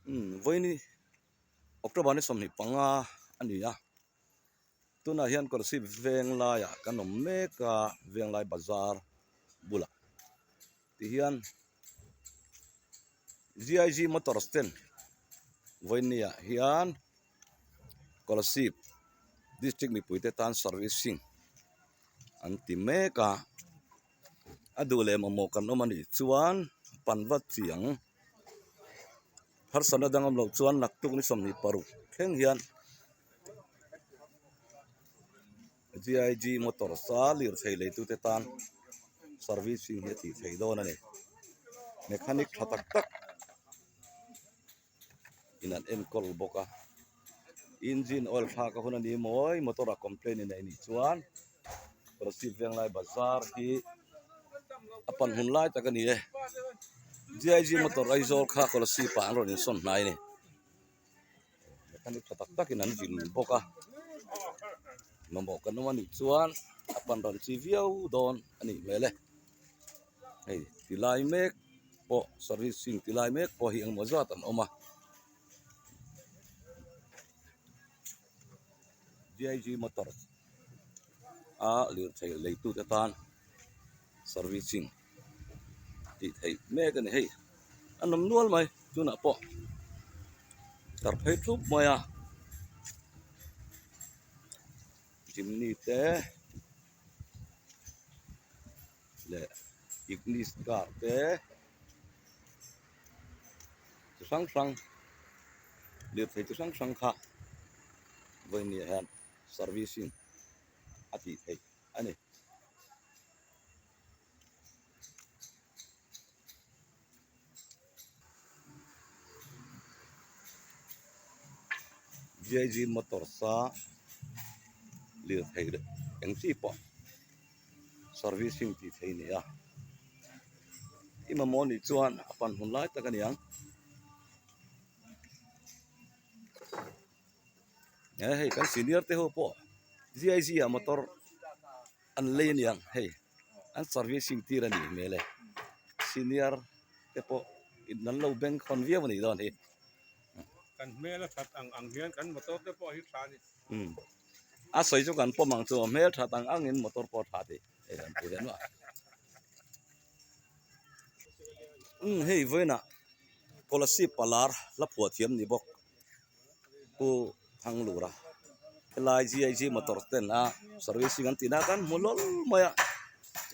Umm vawiin October ni 25 a ni a, tunah hian Kolasib Venglaiah kan awm mek a, Venglai bazar bulah tihian GIG Motors ten vawiinniah hian Kolasib district mipuite tan servicing an ti mek a, a duh leh mamawh kan awm a nih chuan pan vat chi ang. Harsatna dang awm loh chuan naktuk ni 26 thleng hian GIG Motors a lirthei leitute tan servicing hi a tih theih dawn a ni. Mechanic tha tak tak in an enkawl bawk a engine oil thlak a hun a ni mawi motor ah complaint in a nih chuan Kolasib Venglai bazar hi a pan hun lai tak a ni e GIG motor Aizawl kha Kolasib ah an rawn insawn hnai a ni mechanic tha tak tak in an vil bawk a mamawh kan awm a nih chuan a pan ran chi viau dawn a nih hmel e hei ti lai mek pawh servicing ti lai mek pawh hi engemaw zat an awm a GIG motors a lirthei leitute tan servicing tih theih mek a ni hei a nawm nual mai tunah pawh tar phei thup mai a chimney te leh ignis car te chi hrang hrang lirthei chi hrang hrang kha vawiin ah hian servicing a tih theih a ni. GIG Motors a lirthei leh eng chi pawh servicing tih theih a ni a i mamawh anih chuan a pan hun lai tak a ni ang e hei kan senior te ho pawh GIG ah motor an lei a ni ang hei. An servicing tir a nih hmel e senior te pawh in an lo beng khawn viau a nih dawn hi. Kan hmel a that ang ang hian kan motor te pawh hi tha a ni. Umm a sawi chu kan pawm ang chu hmel that ang ang in motor pawh a tha tih hei kan pu hian maw. Umm hei vawiinah Kolasib palar hla phuah thiam ni bawk. Pu Thanglura helai GIG motor ten a servicing an tihna khan hmu hlawl mai a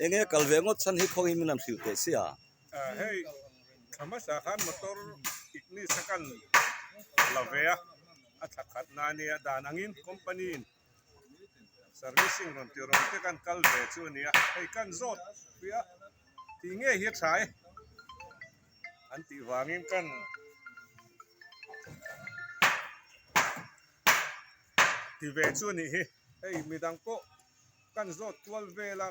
enge kal ve ngawt chhan hi khawngin min han hrilh teh sia. Hei thla hmasa khan motor ignis a kan la ve a, a thla khat na ania dan angin company in servicing rawn ti rawn te kan kal ve chu ania hei kan zawt pui a tih ngei hi a tha e. An tih vangin kan ti ve chu a nih hi. Hei midang pawh kan zawt kual vel a,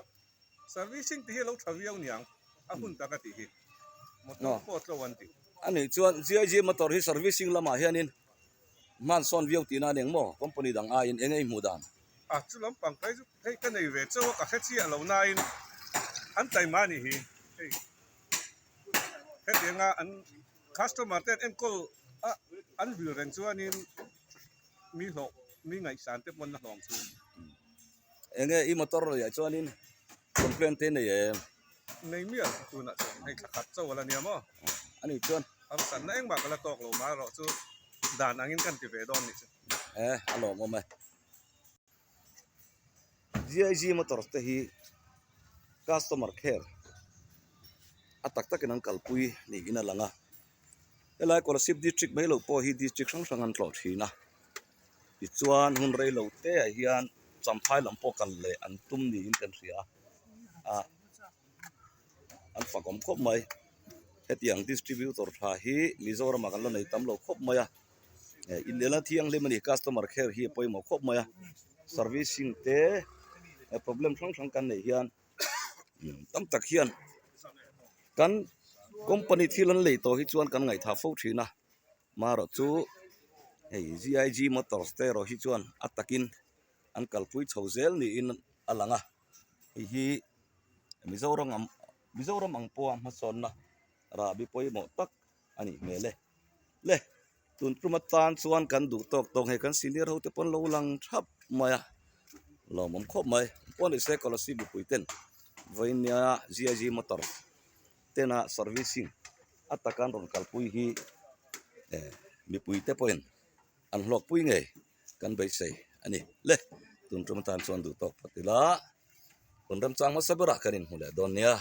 servicing tih hi a lo tha viau niang a hun tak a tih hi. Motor pawh a tlo an ti. A nih chuan GIG motor hi servicing lamah hianin hmansawn viau tihna a ni ang maw? Company dang aiin eng nge i hmuh dan? A chu lampang phei chu hei ka nei ve chauh a, ka hre chiah lo nain an taima a nih hi hei. Hetianga an customer te an enkawl a an vil reng chuanin mi hlawh mi ngaihsan te pawn a hlawm chu. Enge i motor leh chuanin complaint te nei em? Nei mial tunah chuan hei thla khat chauh a la nia maw? Ani chuan. Harsatna engmah ka la tawk lo marawh chu dan angin kan ti ve dawn nih chu. E a lawmawm e. GIG Motors te hi customer care a tak takin an kalpui niin a lang a helai Kolasib district mai loh pawh hi district hrang hrang an tlawh thin a tichuan hun rei lo te ah hian champhai lam pawh kal leh an tum niin kan hria a an fak awm khawp mai hetiang distributor tha hi Mizoram ah kan la nei tam lo khawp mai a. Inelna thianghlim a ni customer care hi a pawimawh khawp mai a servicing te problem hrang hrang kan neih hian tam tak hian kan company thil an lei tawh hi chuan kan ngaihthah fo thin a marawh chu hei GIG motors te erawh hi chuan a takin an kalpui chho zel niin a lang a hei hi Mizoram ang Mizoram ang pawha hmasawnna rahbi pawimawh tak a nih hmel e le. Tun tum atan chuan kan duh tawk tawk hei kan senior ho te pawn lo lang thap mai a lawmawm khawp mai pawh ni se Kolasib mipui ten vawinia GIG motor tena servicing a taka an rawn kalpui hi eh mipui te pawhin an hlawkpui ngei kan beisei a ni le tun tum atan chuan duh tawk phawt ila hun remchang hmasa berah kan inhmu leh dawn nia.